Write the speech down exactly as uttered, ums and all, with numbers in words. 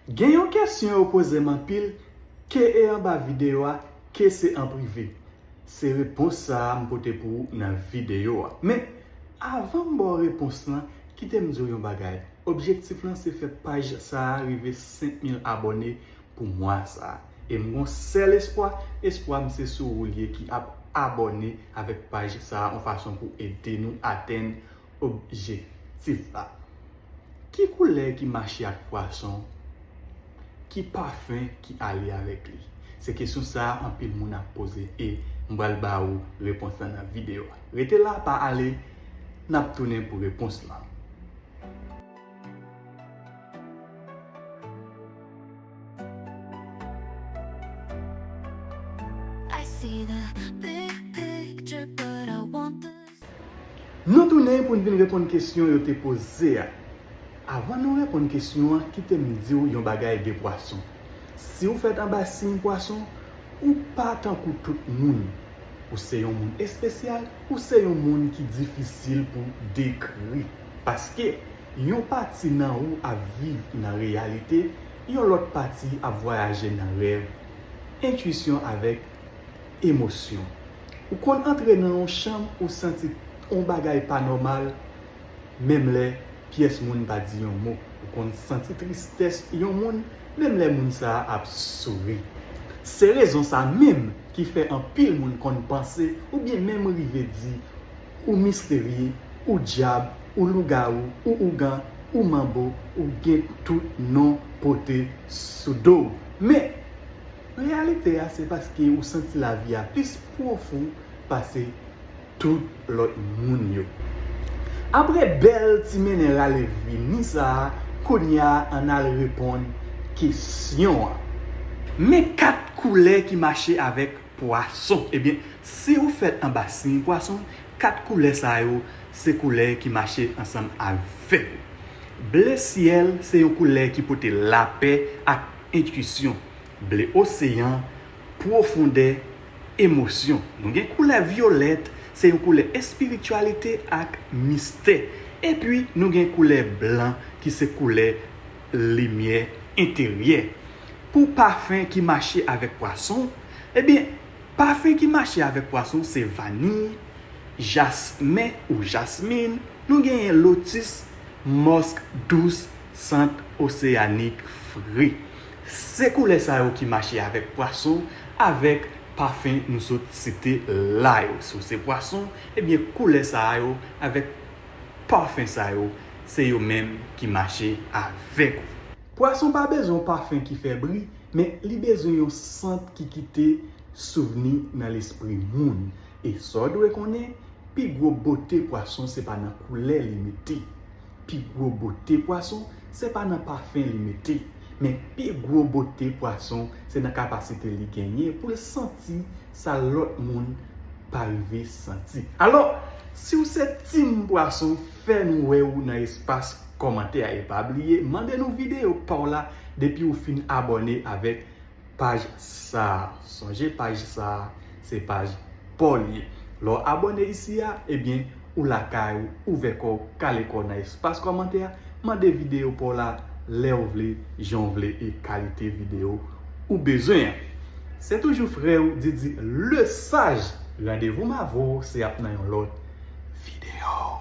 Gen yon kesyon yo poze m anpil, ke e anba videyo a, ke se an prive. Se repons sa a m pote pou ou nan videyo a. Men, avan m ba w repons lan, kite m di w yon bagay. Objektif lan se fè paj sa a rive senk mil abòne pou mwa sa a. E m gon sèl espwa, espwa m se sou ou l ye ki ap abòne avèk paj sa a yon fason pou ede nou atenn objektif la. Ki koulè ki mache ak pwason? Ki pafen ki ale avèk li? Se kesyon sa a anpil moun ap poze e m pral ba ou repons lan nan videyo a. Rete la, pa ale, n ap tounen pou repons lan. I see the big picture, but I want the Nou tounen pou n vin reponn kesyon yo te poze a. Avan nou reponn kesyon an, kite m di w yon bagay de pwason. Si w fèt anba siy pwason, ou pa tankou tout moun. Ou se yon moun espesyal, ou se yon moun ki difisil pou dekri. Paske yon pati nan ou ap viv nan reyalite, yon lòt pati ap vwayaje nan rèv, entwisyon avèk emosyon. Ou konn antre nan yon chanm, ou santi yon bagay pa nòmal, menm lè pyès moun pa di yon mo. Ou konn santi tristès yon moun, menm lè moun sa a ap souri. Se rezon sa menm ki fè anpil moun konn panse oubyen menm rive di ou misterye, ou dyab, ou lougawou, ou ougan, ou manbo, ou gen tout non pote sou do w. Men, reyalite a se paske ou santi lavi a plis pwofon pase tout lòt moun yo. Apre bèl ti mennen rale vini sa a, kounye a ann al reponn kesyon an. Men kat koulè ki mache avèk pwason. Ebyen, si ou fèt anba siy pwason, kat koulè sa yo se koulè ki mache ansanm avèk ou. Ble syèl se yon koulè ki pote lapè ak entwisyon. Ble oseyan, pwofondè, emosyon. Nou gen koulè vyolèt, se yon koulè espirityalite ak mistè. Epi, nou gen koulè blan, ki se koulè limyè enteryè. Pou pafen ki mache avèk pwason, ebyen, pafen ki mache avèk pwason se vaniy, jasmen ou jasmin, nou genyen lotis, mòsk dous, sant oseyanik fre. Se koulè sa yo ki mache avèk pwason, avèk pafen nou sot site la yo. Si w se pwason, ebyen koulè sa yo avèk pafen sa yo, se yo menm ki mache avèk ou. Pwason pa bezwen yon pafen ki fè bri, men li bezwen yon sant ki kite souvni nan lespri moun. E sa w dwe konnen, pi gwo bote pwason se pa nan koulè li mete. Pi gwo bote pwason se pa nan pafen li mete. Men pi gwo bote pwason se nan kapasite li genyen pou l santi sa lòt moun pa rive santi. Alò, si w se tim pwason, fè nou wè w nan espas kòmantè a e pa bliye mande nou videyo pa w la depi w fin abòne avèk paj sa a. Sonje paj sa a se paj pa w li ye. Lè w abòne isi a, ebyen, ou lakay ou, ouvè kò w, kale kò w nan espas kòmantè a, mande videyo pa w la lè w vle, jan w vle e kalite videyo ou bezwen an. Se toujou frè w Didi Lesage. Randevou m avè w se ap nan yon lòt videyo.